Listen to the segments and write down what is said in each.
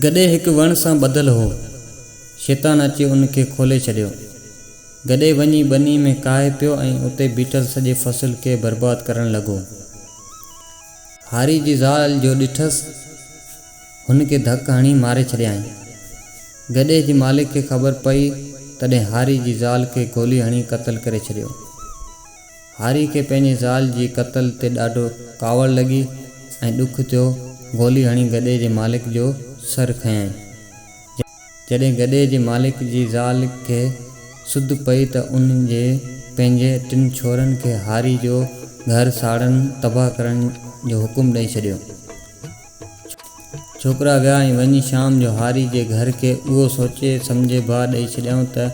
گڏهه هڪ وڻ سان ٻڌل هو. شيطان اچي ان کي کولي ڇڏيو. گڏهه وڃي ٻني ۾ ڪاهي پيو ۽ اتي بيٺل سڄي فصل کي برباد ڪرڻ لڳو. هاري جي زال جو ڏٺس، هن کي ڌڪ هڻي ماري ڇڏيائين. گڏهه جي مالڪ کي خبر پئي، تڏهن هاري جي زال کي گولي هڻي قتل ڪري ڇڏيو. هاري کي پنهنجي زال جي قتل تي ڏاڍو ڪاوڙ لڳي ۽ ڏک ٿيو، گولي هڻي گڏهه جي مالڪ جو سر کنيائين. جڏهن گڏهه جي مالڪ جي زال کي سڌ پئي ته ان جي پنهنجي ٽن ڇورن کي هاري جو گهر ساڙڻ تباهه ڪرڻ جو حڪم ڏئي ڇڏيو. ڇوڪرا ويا ۽ وڃي شام جو هاري جي گهر کي اهو سوچي سمجهي باهه ڏئي ڇڏيائون ته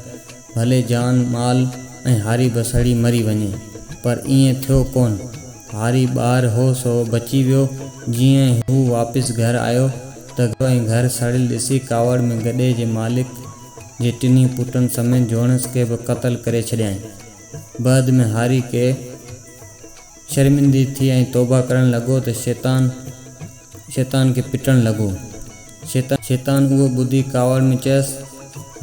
ڀلي جان مال ۽ هاري به سڙي مري وڃي. پر ائين ٿيو ڪونه. هاري ٻار هو سو بچي ويو. جيئن ئي هو واپس گهر آيو ته گهر سڙيل ڏسي ڪاوڙ ۾ گڏهه جي مالڪ جي ٽنهي پٽن سميت جوڻس کي به قتل ڪري ڇڏيائين. بعد ۾ هاري کي. شرمندي ٿي ۽ توبه ڪرڻ لڳو ته شيطان شيطان کي پٽڻ لڳو. شيطان اهو ٻڌي ڪاوڙ ۾ چيس،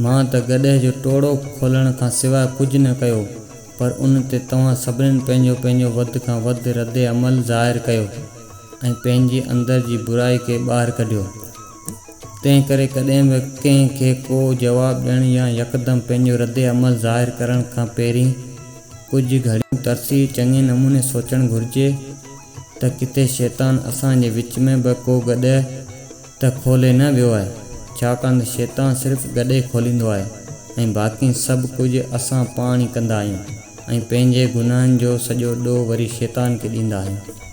مان ته گڏهه جو ٽوڙو کولڻ کان سواء ڪجهه نه ڪيو، پر ان تي توهان سڀنين پنهنجو پنهنجو وڌ کان وڌ رد عمل ظاهر ڪيو ۽ پنهنجي اندر جي برائي کي ٻاهر ڪڍيو. تنهن ڪري ڪڏهن به ڪنهن کي ڪو جواب ڏيڻ يا يڪدم پنهنجو رد عمل ظاهر ڪرڻ کان پهرين ڪجهه گهڙيون ترسي چڱي نموني سوچڻ گهرجي ته ڪٿي شيطان اسان جي وچ ۾ به ڪو گڏهه ته کولي نه ويو آهي، ڇاڪاڻ ته شيطان صرف گڏهه کوليندو آهي ۽ باقي سڀ ڪجهه اسان پاڻ ئي ڪندا آهيون ۽ پنهنجي گناهن جو سڄو ڏوهه وري شيطان کي ڏيندا آهيون.